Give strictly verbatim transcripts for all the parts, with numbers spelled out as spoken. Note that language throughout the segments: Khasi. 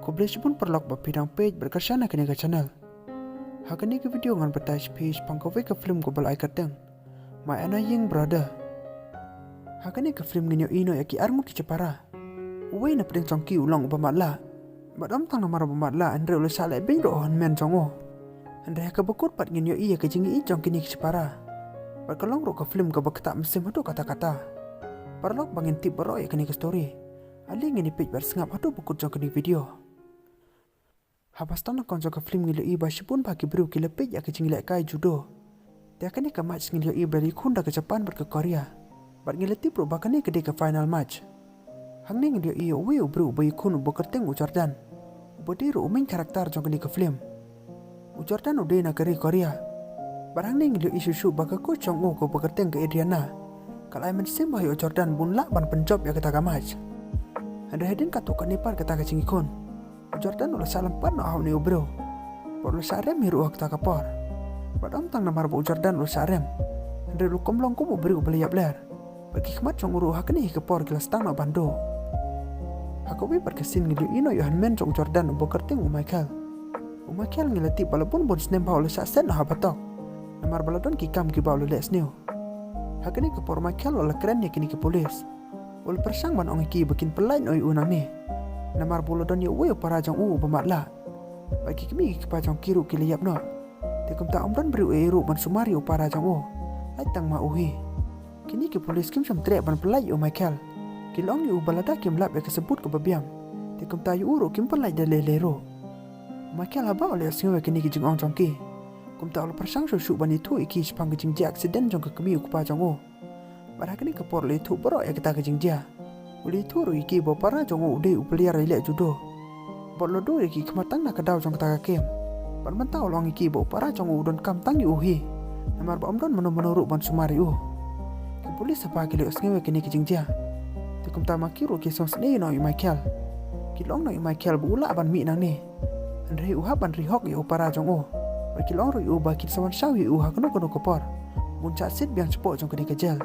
Khublei shibun paralok ba phi dang peit bad kyrshan ha kane ka channel. Ha kane ka video ngan batai sha phi shaphang kawei ka film kaba la ai kyrteng My Annoying Brother. Ha kane ka film ngin ïohi noh ïa ki arngut ki shipara. Uwei na pdeng jong ki u long uba matlah. Bad ym tang namar ba matlah hynrei u la shah leh beiñ ruh ha u hynmen jong u. Hynrei ha kaba kut pat ngin ïohi ïa ka jingïeit jong kine ki shipara. Bad ka long ruh ka film kaba ktah mynsiem haduh katta katta. Paralok, ba ngin tip baroh ïa kane ka story, ale ngin ïa peit bad sngap haduh ba kut jong kane ka video. Haba sdang na kawei jong ka film ngin ïohi ba shibun bha ki briew ki la peit ïa ka jinglehkai judo. Te ha kane ka match ngin ïohi ba la ïakhun da ka Japan bad ka Korea. Bad ngi la tip ruh ba kane ka dei ka final match. Hangne ngin ïohi ïa uwei u briew uba ïakhun uba kyrteng u Jordan, uba dei ruh u main character jong kane ka film. U Jordan u dei na ka ri Korea. Bad hangne ngin ïohi shuh shuh ba ka coach jong u kaba kyrteng ka Adriana, ka la ai mynsiem bha ïa u Jordan ba un lah ban pynjop ïa kata ka match. Hynrei hadien katto katne pat kata ka jingïakhun, u Jordan u la shah lympat noh ha une u briew. Bad u la shah rem hi ruh ha kata ka por. Bad ym tang namar ba u Jordan u la shah rem, hynrei u la kum long kum u briew uba la ïapler. Bad ki khmat jong u ruh ha kane hi ka por ki la sdang noh ban duh. Ha kawei pat ka scene ngin ïohi noh ïa u hynmen jong u Jordan uba kyrteng u Michael. U Michael ngi la tip ba la bun bun snem bha u la shah set noh ha batok, namar ba la don ki kam kiba u la leh sniew. Ha kane ka por u Michael u la kren ïa kine ki pulit. U la pyrshang ban ong ïa ki ba kin pyllait noh ïa u nangne, namar ba u la don ïa uwei u para jong u uba matlah. Bad ki kmie ki kpa jong ki ruh ki la ïap noh. Te kumta ym don briew ei ei ruh ban sumar ïa u para jong u, lait tang ma u hi. Kine ki pulit kim shym treh ban pyllait ïa u Michael. Ki la ong ïa u ba lada kim lap ïa ka sabut kaba biang, te kumta ïa u ruh kim pyllait da lei lei ruh. U Michael haba u la ïohsngew ïa kine ki jingong jong ki, kumta u la pyrshang shuh shuh ban ïathuh ïa ki shaphang ka jingjia accident jong ka kmie u kpa jong u. Bad ha kane ka por u la ïathuh baroh ïa kata ka jingjia. U la ïathuh ruh ïa ki ba u para jong u u dei u player ïaleh judo. Bad u la dur ïa ki khmat tang na ka daw jong kata ka kem. Bad mynta u la ong ïa ki ba u para jong u u donkam tang ïa u hi, namar ba ym don mano mano ruh ban sumar ïa u. Ki pulit haba ki la ïohsngew ïa kine ki jingjia, te kumta ma ki ruh ki sngewsynei noh ïa u Michael. Ki la ong noh ïa u Michael ba u lah ban mih nangne, hynrei u hap ban ri hok ïa u para jong u. Bad ki la ong ruh ïa u ba kin sa wan shaw ïa u ha kano kano ka por, ba un shah sit biang shapoh jong kane ka jel.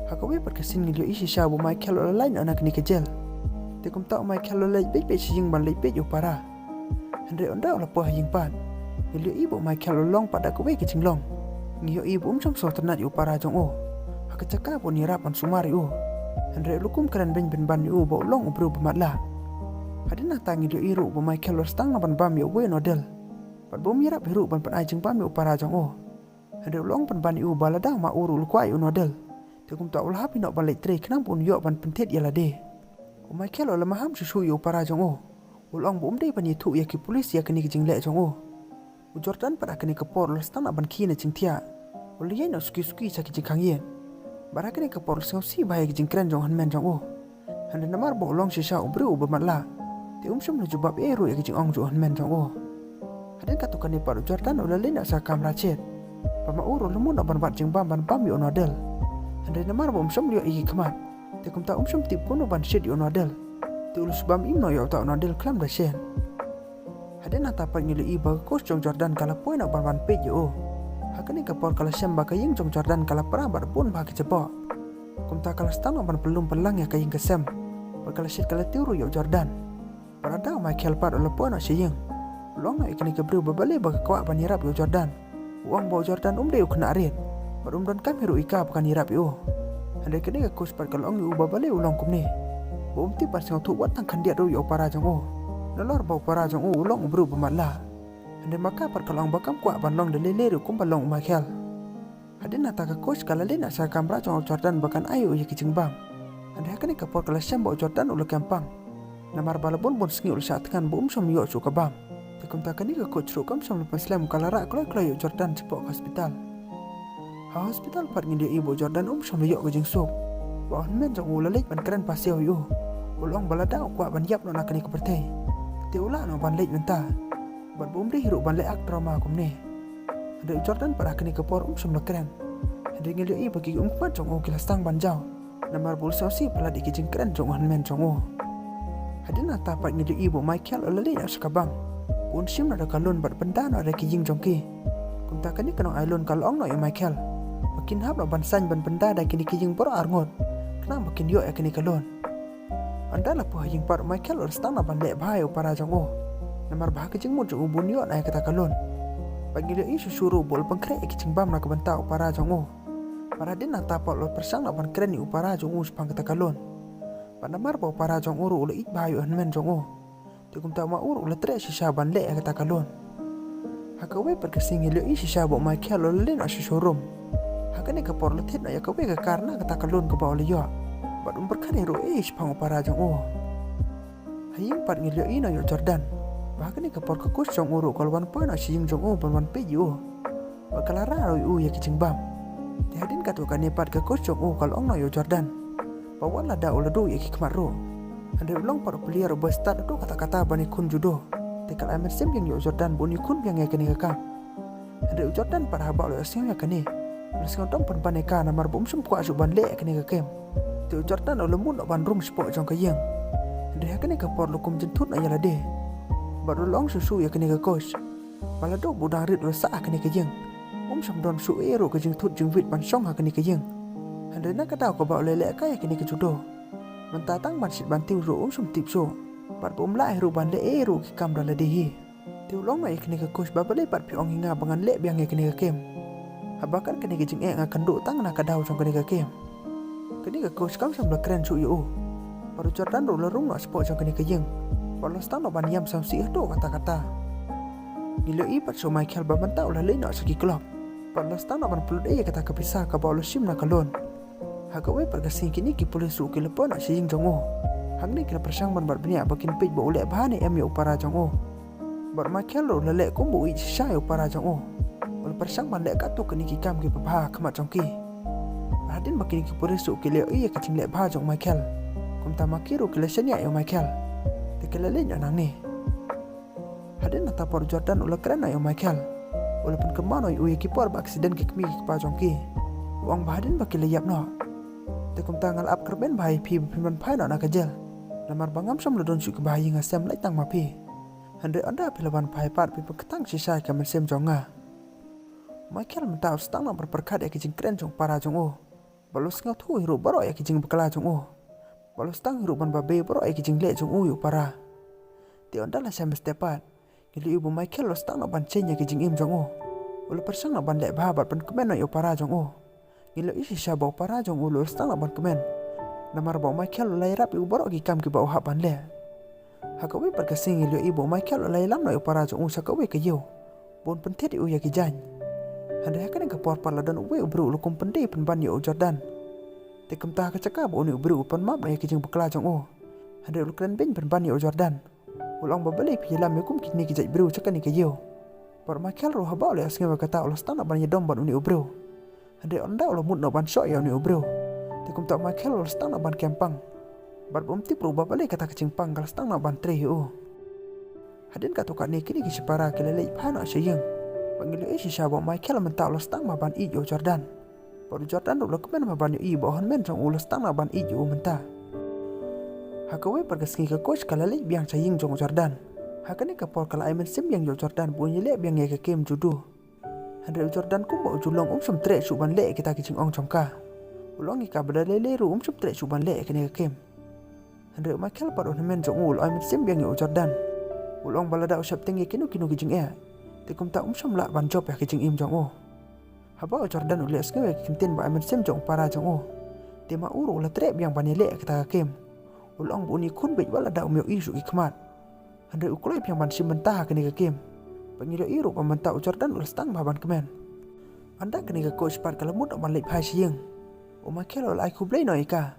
Ha kawei pat ka scene ngin ïohi shisha ba u Michael u la lait noh na kane ka jel. Te kumta u Michael u la leit beit beit sha ïing ban leit peit ïa u para. Hynrei ynda u la poi ha ïing pat, ngin ïohi ba u Michael u la long pat da kawei ka jinglong. Ngi ïohi ba um shym sngewtynnat ïa u para jong u, ha ka jaka ba un ïarap ban sumar ïa u, hynrei u la kum kren beiñ pynban ïa u ba u long u briew ba matlah. Hadien nangta ngin ïohi ruh ba u Michael u la sdang noh ban bam ïa uwei u noodle. Bad ba um ïarap hi ruh ban pynai jingbam ïa u para jong u. Hynrei u la ong pynban ïa u ba lada ma u ruh u la kwah ïa u noodle, te kumta u la hap hi noh ban leit trei khnang ba un ïoh ban pynthied ïa lade. U Michael u la maham shuh shuh ïa u para jong u. U la ong ba um dei ban ïathuh ïa ki pulit ïa kane ka jingleh jong u. U Jordan pat ha kane ka por u la sdang noh ban khie na jingthiah. U la ïaid noh suki suki sha ki jingkhang ïit. Bad ha kane ka por u la sngewsih bha ïa ki jingkren jong u hynmen jong u. Hynrei namar ba u long shisha u briew uba matlah, te um shym la jubab ei ei ruh ïa ki jingong jong u hynmen jong u. Hadien katto katne pat u Jordan u la leit noh sha ka kamra shet. Bad ma u ruh u la mut noh ban wad jingbam ban bam ïa u noodle. Hynrei namar ba um shym la ïoh ïa ki khmat, te kumta um shym tip kumno ban shit ïa u noodle. Te u la shu bam im noh ïa uta u noodle khlem da shet. Hadien nangta pat ngin ïohi ba ka coach jong u Jordan ka la poi noh ban wan peit ïa u. Ha kane ka por ka la shem ba ka ïing jong u Jordan ka la pra bad bun bha ki jaboh. Kumta ka la sdang noh ban pynlum pynlang ïa ka ïing ka sem. Bad ka la shit ka la tiew ruh ïa u Jordan. Bad lada u Michael pat u la poi noh sha ïing, u la ong noh ïa kane ka briew ba balei ba ka kwah ban ïarap ïa u Jordan. U ong ba u Jordan um dei u khynnah rit, bad um donkam hi ruh ïa ka ba kan ïarap ïa u. Hynrei kane ka coach pat ka la ong ïa u ba balei u long kumne, ba um tip ban sngewthuh wat tang khyndiat ruh ïa u para jong u. Nalor ba u para jong u u long u briew ba matlah. Hynrei ma ka pat ka la ong ba kam kwah ban long da lei lei ruh kumba long u Michael. Hadien nangta ka coach ka la leit noh sha ka kamra jong u Jordan ba kan ai ïa u ïa ki jingbam. Hynrei ha kane ka por ka la shem ba u Jordan u la kem pang, namar ba la bun bun sngi u la shah thngan ba um shym ïoh shuh ka bam. Te kumta kane ka coach ruh kam shym la pynslem, ka la rah kloi kloi ïa u Jordan shapoh ka hospital. Ha hospital pat ngin ïohi ba u Jordan um shym la ïoh ka jingsuk. Ba u hynmen jong u u la leit ban kren pasiaw ïa u. U la ong ba lada u kwah ban ïap noh na kane ka pyrthei, te u lah noh ban leit mynta. Bad ba um dei hi ruh ban leh act drama kumne. Hynrei u Jordan pat ha kane ka por um shym la kren. Hynrei ngin ïohi ba ki ummat jong u ki la sdang ban jaw, namar ba u la sngewsih palat ïa ki jingkren jong u hynmen jong u. Hadien nangta pat ngin ïohi ba u Michael u la leit noh sha ka bam ba un shim noh da ka loan bad pynda noh da ki ïing jong ki. Kumta kane ka nongai loan ka la ong noh ïa u Michael ba kin hap noh ban saiñ ban pynda da kine ki ïing baroh arngut, khnang ba kin ïoh ïa kane ka loan. Ynda la poi ha ïing pat, u Michael u la sdang noh ban leh bha ïa u para jong u. Namar ba ha ka jingmut jong u ba un ïoh noh ïa kata ka loan. Bad ngi la ïohi shuh shuh ruh ba u la pynkhreh ïa ki jingbam na ka bynta u para jong u. Bad hadien nangta pat u la pyrshang noh ban kren ïa u para jong u shaphang kata ka loan. Bad namar ba u para jong u ruh u la ïeit bha ïa u hynmen jong u, te kumta ma u ruh u la treh shisha ban leh ïa kata ka loan. Ha kawei pat ka sngi ngi la ïohi shisha ba u Michael u la leit noh sha showroom. Ha kane ka por u la thied noh ïa kawei ka kar na kata ka loan kaba u la ïoh. Bad um pyrkhat hi ruh ei ei shaphang u para jong u. Ha ïing pat ngi la ïohi noh ïa u Jordan ba ha kane ka por ka coach jong u ruh ka la wan poi noh sha ïing jong u ban wan peit ïa u. Bad ka la rah ruh ïa u ïa ki jingbam. Te hadien katto katne pat ka coach jong u ka la ong noh ïa u Jordan ba wat lada u la duh ïa ki khmat ruh, hynrei u long pat u player uba stad haduh katta katta ban ïakhun judo. Te ka la ai mynsiem biang ïa u Jordan ba un ïakhun biang ïa kane ka kam. Hynrei u Jordan pat haba u la ïohsngew ïa kane, u la sngewdom pynban ïa ka namar ba um shym kwah shuh ban leh ïa kane ka kem. Te u Jordan u la mut noh ban rung shapoh jong ka ïing. Hynrei ha kane ka por u la kum jynthut noh ïa lade. Bad u la ong shuh shuh ïa kane ka coach ba lada u ba u dang rit u la sah ha kane ka ïing, um shym don shuh ei ei ruh ka jingthut jingwit ban shong ha kane ka ïing. Hynrei na ka daw kaba u la lehkai ïa kane ka judo, mynta tang ban shit ban tiew ruh um shym tip shuh. Bad ba um lah hi ruh ban leh ei ei ruh ki kam da lade hi. Te u la ong noh ïa kane ka coach ba balei pat phi ong ïa nga ba ngan leh biang ïa kane ka kem, haba kan kane ka jingeh nga kynduh tang na ka daw jong kane ka kem. Kane ka coach kam shym la kren shuh ïa u. Bad u Jordan ruh u la rung noh shapoh jong kane ka ïing. Bad u la sdang noh ban ïam sngewsih haduh katta katta. Ngi la ïohi pat sha u Michael ba mynta u la leit noh sha ki club. Bad u la sdang noh ban pynlut ei ïa kata ka pisa kaba u la shim na ka loan. Ha kawei pat ka sngi kine ki pulit ruh ki la poi noh sha ïing jong u. Hangne ki la pyrshang ban bat bniah ba kin peit ba u leh bha ne em ïa u para jong u. Bad u Michael ruh u la leh kumba u ïeit shisha ïa u para jong u. U la pyrshang ban leh katto katne ki kam kiba bha ha khmat jong ki. Bad hadien ba kine ki pulit ruh ki la ïohi ïa ka jingleh bha jong u Michael, kumta ma ki ruh ki la shaniah ïa u Michael. Te ki la leit noh nangne. Hadien nangta pat u Jordan u la kren noh ïa u Michael. U la pynkynmaw noh ïa u ïa ki por ba accident ki kmie ki kpa jong ki. U ong ba hadien ba ki la ïap noh, te kumta nga la ap kyrmen bha ïa phi ba phin wan phai noh na ka jel. Namar ba ngam shym la don shuh kiba ha ïing ha sem lait tang ma phi. Hynrei ynda phi la wan phai pat phi pynkthang shisha ïa ka mynsiem jong nga. U Michael mynta u la sdang noh ban pyrkhat ïa ki jingkren jong u para jong u. Bad u la sngewthuh hi ruh baroh ïa ki jingbakla jong u. Bad u la sdang hi ruh ban babe baroh ïa ki jingleh jong u ïa u para. Te ynda la shai mynstep pat, ngi la ïohi ba u Michael u la sdang noh ban change ïa ki jingim jong u. U la pyrshang noh ban leh bha bad pynkmen noh ïa u para jong u. Ngi la ïohi shisha ba u para jong u u la sdang noh ban kmen. Namar ba u Michael u la ïarap ïa u baroh ki kam kiba u hap ban leh. Ha kawei pat ka sngi ngi la ïohi ba u Michael u la ïalam noh ïa u para jong u sha kawei ka ïew ba un pynthied ïa u ïa ki jaiñ. Hynrei ha kane ka por pat la don uwei u briew u la kum pyndei pynban ïa u Jordan. Te kumta ha ka jaka ba une u briew u pan map noh ïa ki jingbakla jong u, hynrei u la kren beiñ pynban ïa u Jordan. U la ong ba balei phi ïalam ïa kum kine ki jait briew sha kane ka ïew. Bad u Michael ruh haba u la ïohsngew ïa kata u la sdang noh ban ïadom bad une u briew. Hynrei ynda u la mut noh ban shoh ïa une u briew, te kumta u Michael u la sdang noh ban kem pang. Bad ba um tip ruh ba balei kata ka jingpang ka la sdang noh ban trei ïa u. Hadien katto katne kine ki shipara ki la leit phai noh sha ïing. Bad ngi la ïohi shisha ba u Michael mynta u la sdang ma ban ïeit ïa u Jordan. Bad u Jordan ruh u la kmen ma ban ïohi ba u hynmen jong u u la sdang noh ban ïeit ïa u mynta. Ha kawei pat ka sngi ka coach ka la leit biang sha ïing jong u Jordan. Ha kane ka por ka la ai mynsiem biang ïa u Jordan ba un ïaleh biang ïa ka kem judo. Hynrei u Jordan kumba u ju long um shym treh shuh ban leh kita ki jingong jong ka. U la ong ïa ka ba da lei lei ruh um shym treh shuh ban leh ïa kane ka kem. Hynrei u Michael pat u hynmen jong u u la ai mynsiem biang ïa u Jordan. U la ong ba lada u sheptieng ïa kino kino ki jingeh, te kumta um shym lah ban jop ïa ki jingim jong u. Haba u Jordan u la ïohsngew ïa ki kyntien ba ai mynsiem jong u para jong u, te ma u ruh u la treh biang ban ïaleh ïa kita ka kem. U la ong ba un ïakhun beit wat lada um ïohi shuh ki khmat. Hynrei u kloi biang ban shim bynta ha kane ka kem. Bad ngi la ïohi ruh ba mynta u Jordan u la sdang bha ban kmen. Ynda kane ka coach pat ka la mut noh ban leit phai sha ïing, u Michael u la ai khublei noh ïa ka.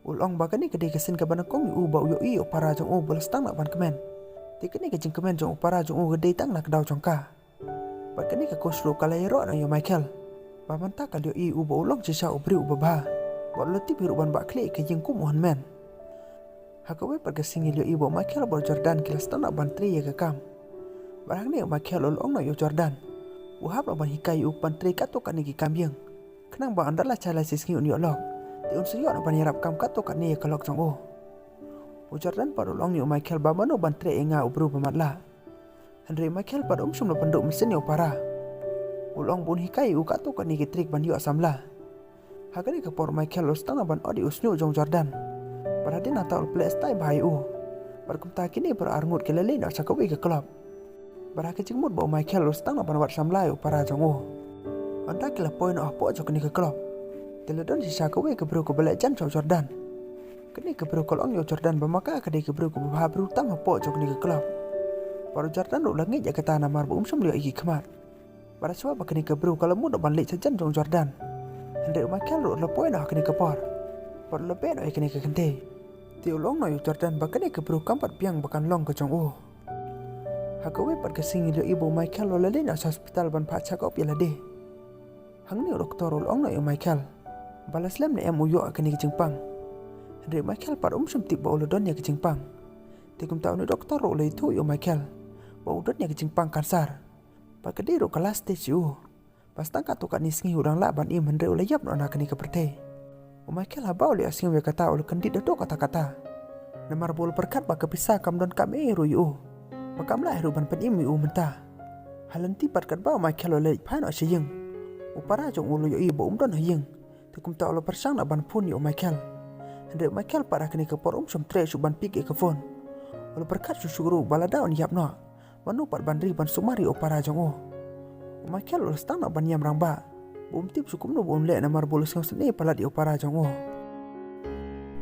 U la ong ba kane ka dei ka sien kaba nyngkong ïa u ba u ïohi ïa u para jong u ba la sdang noh ban kmen. Te kane ka jingkmen jong u para jong u ka dei tang na ka daw jong ka. Bad kane ka coach ruh ka la ïaroh noh ïa u Michael ba mynta ka la ïohi ïa u ba u long shisha u briew uba bha. Bad u la tip hi ruh ban bah khlieh ïa ka ïing kum u hynmen. Ha kawei pat ka sngi ngi la ïohi ba u Michael bad u Jordan ki la sdang noh ban trei ïa ka kam. Bad hangne u Michael u la ong noh ïa u Jordan, u hap noh ban hikai ïa u ban trei katto katne ki kam ïing, khnang ba ynda la shai lai shi sngi un ïoh lok, te un sa ïoh noh ban ïarap kam katto katne ïa ka lok jong u. U Jordan pat u la ong ïa u Michael ba mano ban treh ïa nga u briew ba matlah. Hynrei u Michael pat um shym la pynduh mynsiem ïa u para. U la ong ba un hikai ïa u katto katne ki trik ban ïoh samla. Ha kane ka por u Michael u la sdang noh ban ot ïa u shñiuh jong u Jordan. Bad hadien nangta u la pynlehstai bha ïa u. Bad kumta kine baroh arngut ki la leit noh sha kawei ka club. Bad ha ka jingmut ba u Michael u la sdang noh ban wad samla ïa u para jong u, hynrei ki la poi noh hapoh jong kane ka club. Te la don shisha kawei ka briew kaba leh jan sha u Jordan. Kane ka briew ka la ong ïa u Jordan ba ma ka ka dei ka briew kaba bha briew tam hapoh jong kane ka club. Bad u Jordan ruh u la ngeit ïa kata namar ba um shym la ïoh ïa ki khmat. Bad hashwa ba kane ka briew ka la mut noh ban leit sha jan jong u Jordan, hynrei u Michael ruh u la poi noh ha kane ka por. Bad u la beh noh ïa kane ka kynthei. Te u la ong noh ïa u Jordan ba kane ka briew kam pat biang ba kan long ka jong u. Ha kawei pat ka sngi ngi la ïohi ba u Michael u la leit noh sha hospital ban phah check up ïa lade. Hangne u doktor u la ong noh ïa u Michael ba la slem ne em u ïoh ïa kane ka jingpang. Hynrei u Michael pat um shym tip ba u la don ïa ka jingpang. Te kumta une u doktor ruh u la ïathuh ïa u Michael ba u don ïa ka jingpang kansar. Bad ka dei ruh ka last stage ïa u. Ba tang katto katne sngi u dang lah ban im hynrei u la ïap noh na kane ka pyrthei. U Michael haba u la ïohsngew ïa kata u la kyndit haduh katta katta. Namar ba u la pyrkhat ba ka pisa kam don kam ei ruh ïa u, ba kam lah ruh ban pynim ïa u mynta. Ha lynti pat katba u Michael u la leit phai noh sha ïing, u para jong u u la ïohi ba um don ha ïing. Te kumta u la pyrshang noh ban phone ïa u Michael. Hynrei u Michael pat ha kane ka por um shym treh shuh ban pick ïa ka phone. U la pyrkhat shuh shuh ruh ba lada un ïap noh, mano pat ban ri ban sumar ïa u para jong u. U Michael u la sdang noh ban ïam rangbah ba um tip shuh kumno ba un leh namar ba u la sngewsynei palat ïa u para jong u.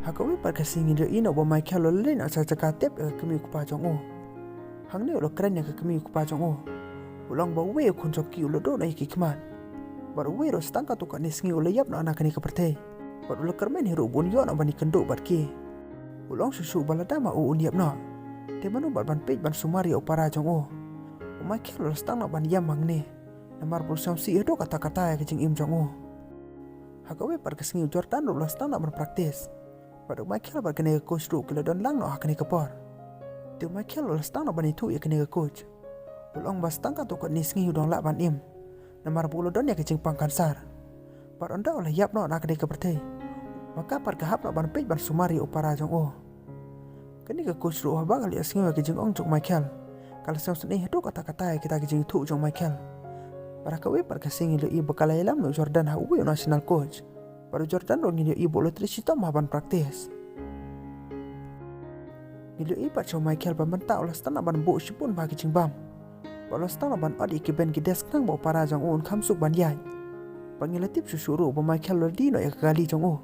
Ha kawei pat ka sngi ngi la ïohi noh ba u Michael u la leit noh sha jaka tep ïa ka kmie u kpa jong u. Hangne u la kren ïa ka kmie u kpa jong u. U la ong ba uwei u khun jong ki u la duh noh ïa ki khmat. Bad uwei ruh tang katto katne sngi u la ïap noh na kane ka pyrthei. Bad u la kyrmen hi ruh ba un ïoh noh ban ïakynduh bad ki. U la ong shuh shuh ba lada ma u un ïap noh, te mano bad ban peit ban sumar ïa u para jong u. U Michael u la sdang noh ban ïam hangne namar ba u sngewsih haduh katta katta ïa ka jingim jong u. Ha kawei pat ka sngi u Jordan ruh u la sdang noh ban practice. Bad u Michael bad kane ka coach ruh ki la don lang noh ha kane ka por. Te u Michael u la sdang noh ban ïathuh ïa kane ka coach. U la ong ba tang katto katne sngi u dang lah ban im namar ba u la don ïa ka jingpang kansar. Bad ynda u la ïap noh na kane ka pyrthei, ma ka pat ka hap noh ban peit ban sumar ïa u para jong u. Kane ka coach ruh haba ka la ïohsngew ïa ka jingong jong u Michael, ka la sngewsynei haduh katta katta ïa kita ki jingïathuh jong u Michael. Bad ha kawei pat ka sngi ngi la ïohi ba ka la ïalam ïa u Jordan ha uwei u national coach. Bad u Jordan ruh ngi la ïohi ba u la trei shitom ha ban practice. Ngi la ïohi pat sha u Michael ba mynta u la sdang noh ban buh shibun bha ki jingbam. Bad u la sdang noh ban ot ïa ki bench ki desk khnang ba u para jong u un kham suk ban ïaid. Bad ngi la tip shuh shuh ruh ba u Michael u la die noh ïa ka kali jong u.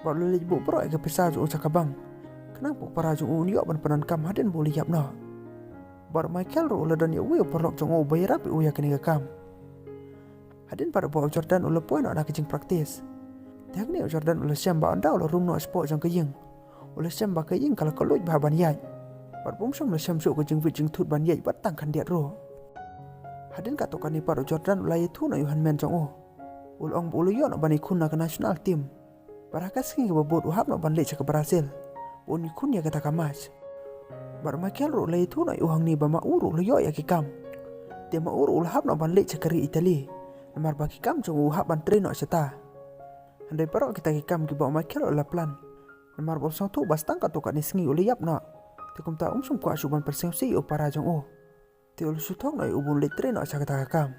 Bad u la leit buh baroh ïa ka pisa jong u sha ka bank, khnang ba u para jong u un ïoh ban pyndonkam hadien ba u la ïap noh. Bad u Michael ruh u la don ïa uwei u paralok jong u uba ïarap ïa u ïa kane ka kam. Hadien pat ba u Jordan u la poi noh na ka jingpractice, te hangne u Jordan u la shem ba ynda u la rung noh shapoh jong ka ïing, u la shem ba ka ïing ka la kylluid bha ban ïaid. Bad bym shym la shem shuh ka jingwit jingthut ban ïaid wat tang khyndiat ruh. Hadien katto katne pat u Jordan u la ïathuh noh ïa u hynmen jong u. U la ong ba u la ïoh noh ban ïakhun na ka national team. Bad ha ka sngi kaba bud u hap noh ban leit sha ka Brazil ba un ïakhun ïa kata ka match. Bad u Michael ruh u la ïathuh noh ïa u hangne ba ma u ruh u la ïoh ïa ki kam. Te ma u ruh u la hap noh ban leit sha ka ri Italy, namar ba ki kam jong u u hap ban trei noh shata. Hynrei baroh kita ki kam kiba u Michael u la plan, namar ba u la sngewthuh ba tang katto katne sngi u la ïap noh. Te kumta um shym kwah shuh ban pynsngewsih ïa u para jong u. Te u la shu thok noh ïa u ba un leit trei noh sha kata ka kam.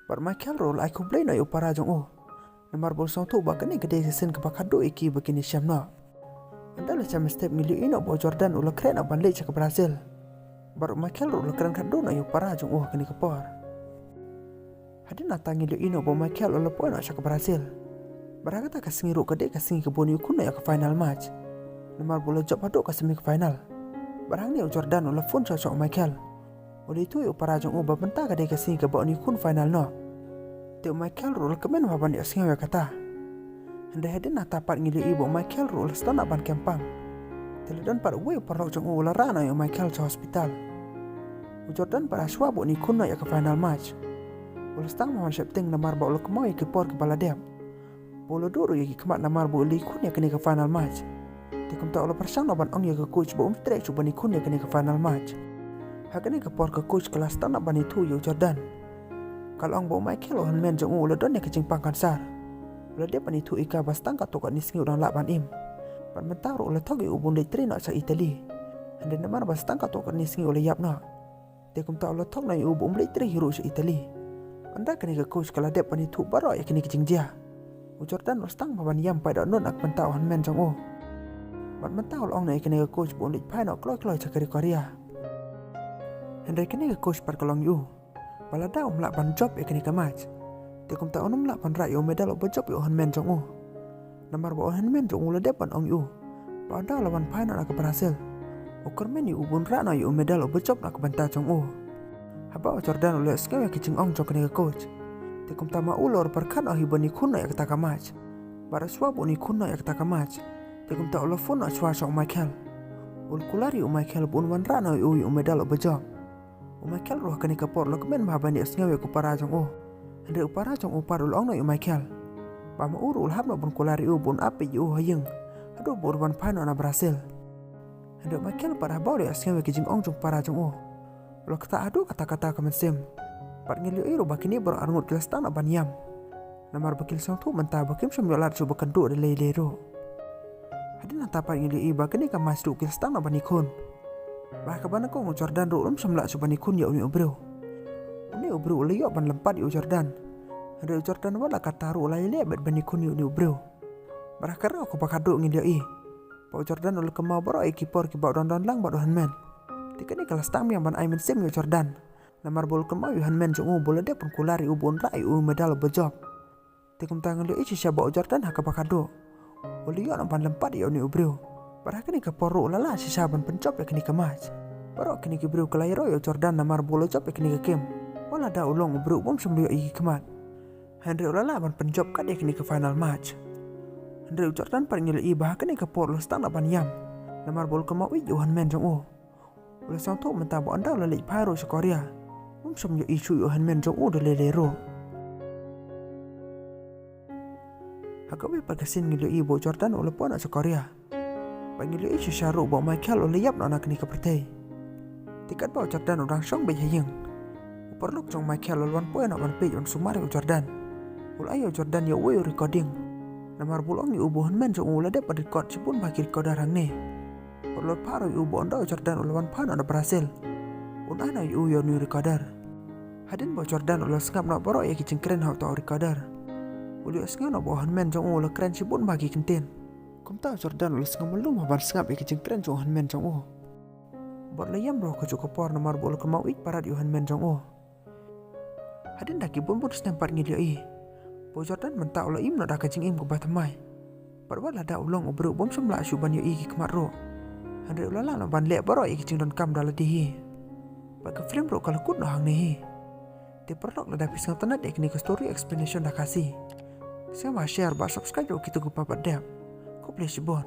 Bad u Michael ruh u la ai khublei noh ïa u para jong u, namar ba u la sngewthuh ba kane ka dei ka sien kaba khatduh ïa ki ba kin ïashem noh. Ynda la shem step ngi la ïohi noh ba u Jordan u la khreh noh ban leit sha ka Brazil. Bad u Michael ruh u la kren khatduh noh ïa u para jong u ha kane ka por. Hadien nangta ngi la ïohi noh ba u Michael u la poi noh sha ka Brazil. Bad ha kata ka sngi ruh ka dei ka sngi kaba un ïakhun noh ïa ka final match, namar ba u la jop haduh ka semi final. Bad hangne u Jordan u la phone sha sha u Michael. U la ïathuh ïa u para jong u ba mynta ka dei ka sngi kaba un ïakhun final noh. Te u Michael ruh u la kmen bha ban ïohsngew ïa kata. Hynrei hadien nangta pat ngi la ïohi ba u Michael ruh u la sdang noh ban kem pang. Te la don pat uwei u paralok jong u u la rah noh ïa u Michael sha hospital. U Jordan pat hashwa ba un ïakhun noh ïa ka final match, u la sdang bha ban sheptieng namar ba u la kynmaw ïa ki por kiba la dep. Ba u la duh ruh ïa ki khmat namar ba u la ïakhun ïa kane ka final match. Te kumta u la pyrshang noh ban ong ïa ka coach ba um treh shuh ban ïakhun ïa kane ka final match. Ha kane ka por ka coach ka la sdang noh ban ïathuh ïa u Jordan. Ka la ong ba u Michael u hynmen jong u u la don ïa ka jingpang kansar. U la dep ban ïathuh ïa ka ba tang katto katne sngi u dang lah ban im. Bad mynta ruh u la thok ïa u ba un leit trei noh sha Italy. Hynrei namar ba tang katto katne sngi u la ïap noh, te kumta u la thok noh ïa u ba um leit trei hi ruh sha Italy. Ynda kane ka coach ka la dep ban ïathuh baroh ïa kine ki jingjia, u Jordan u la sdang bha ban ïam paidbah noh na ka bynta u hynmen jong u. Bad mynta u la ong na ïa kane ka coach ba un leit phai noh kloi kloi sha ka ri Korea. Hynrei kane ka coach pat ka la ong ïa u ba lada um lah ban jop ïa kane ka match, te kumta un ym lah ban rah ïa u medal uba jop ïa u hynmen jong u. Namar ba u hynmen jong u la dep ban ong ïa u ba ynda u la wan phai noh na ka Brazil, u kyrmen ïa u ba un rah noh ïa u medal uba jop na ka bynta jong u. Haba u Jordan u la ïohsngew ïa ki jingong jong kane ka coach, te kumta ma u la pyrkhat noh hi ban ïakhun noh ïa kata ka match. Bad shuwa ba un ïakhun noh ïa kata ka match, te kumta u la phone noh shuwa sha u Michael. U la kular ïa u Michael ba un wanrah noh ïa u ïa u medal uba jop. U Michael ruh ha kane ka por u la kmen bha ban ïohsngew ïa u para jong u. Hynrei u para jong u pat u la ong noh ïa u Michael ba ma u ruh u la hap noh ban kular ïa u ba un ap ïa u ha ïing haduh ba u la wan phai noh na Brazil. Hynrei u Michael pat haba u la ïohsngew ïa ki jingong jong u para jong u, u la ktah haduh katta katta ka mynsiem. Bad ngi la ïohi ruh ba kine baroh arngut ki la sdang noh ban ïam. Namar ba ki la sngewthuh mynta ba kim shym ïoh lad shuh ba kynduh da lei lei ruh. Hadien nangta pat ngi la ïohi ba kane ka match ruh ki la sdang noh ban ïakhun. Bad ha kaba nyngkong u Jordan ruh um shym lah shuh ban ïakhun ïa une u briew. Une u briew u la ïoh ban lympat ïa u Jordan. Hynrei u Jordan wat la katta ruh u la ïaleh bad ban ïakhun ïa une u briew. Bad ha ka daw kaba khatduh ngi la ïohi ba u Jordan u la kynmaw baroh ïa ki por kiba u don don lang bad u hynmen. Te kane ka la sdang biang ban ai mynsiem ïa u Jordan. Namar ba u la kynmaw ïa u hynmen jong u ba u la dep ban kular ïa u ba un rah ïa u medal uba jop. Te kumta ngi la ïohi shisha ba u Jordan ha kaba khatduh u la ïoh noh ban lympat ïa une u briew. Bad ha kane ka por ruh u la lah shisha ban pynjop ïa kane ka match. Baroh kine ki briew ki la ïaroh ïa u Jordan namar ba u la jop ïa kane ka game. Wat lada u long u briew bym shym la ïoh ïa ki khmat, hynrei u la lah ban pynjop kat ïa kane ka final match. Hynrei u Jordan pat ngi la ïohi ba ha kane ka por u la sdang noh ban ïam. Namar ba u la kynmaw ïa u hynmen jong u. U la sngewthuh mynta ba ynda u la leit phai ruh sha Korea, um shym ïohi shuh ïa u hynmen jong u da lei lei ruh. Ha kawei pat ka sien ngi la ïohi ba u Jordan u la poi noh sha Korea. Bad ngi la ïohi shisha ruh ba u Michael u la ïap noh na kane ka pyrthei. Te katba u Jordan u dang shong beit ha ïing, u paralok jong u Michael u la wan poi noh ban peit ban sumar ïa u Jordan. U la ai ïa u Jordan ïa uwei u recording. Namar ba u la ong ïa u ba u hynmen jong u u la dep ban record shibun bha ki recorder hangne. Bad u la phah ruh ïa u ba ynda u Jordan u la wan phai noh na Brazil, un ai noh ïa u ïa une u recorder. Hadien ba u Jordan u la sngap noh baroh ïa ki jingkren ha uta u recorder, u la ïohsngew noh ba u hynmen jong u u la kren shibun bha ki kyntien. Kumta u Jordan u la sngewmyllung bha ban sngap ïa ki jingkren jong u hynmen jong u. Bad u la ïam ruh ha kajuh ka por namar ba u la kynmaw ïeit palat ïa u hynmen jong u. Hadien da ki bun bun snem pat ngi la ïohi ba u Jordan mynta u la im noh da ka jingim kaba thymmai. Bad wat lada u long u briew bym shym lah shuh ban ïohi ki khmat ruh, hynrei u la lah noh ban leh baroh ïa ki jingdonkam da lade hi. Bad ka film ruh ka la kut noh hangne hi. Te paralok lada phi sngewtynnat ïa kine ki story explanation da Khasi, sngewbha share bad subscribe ïa kito ki ba pat dep. Khublei shibun.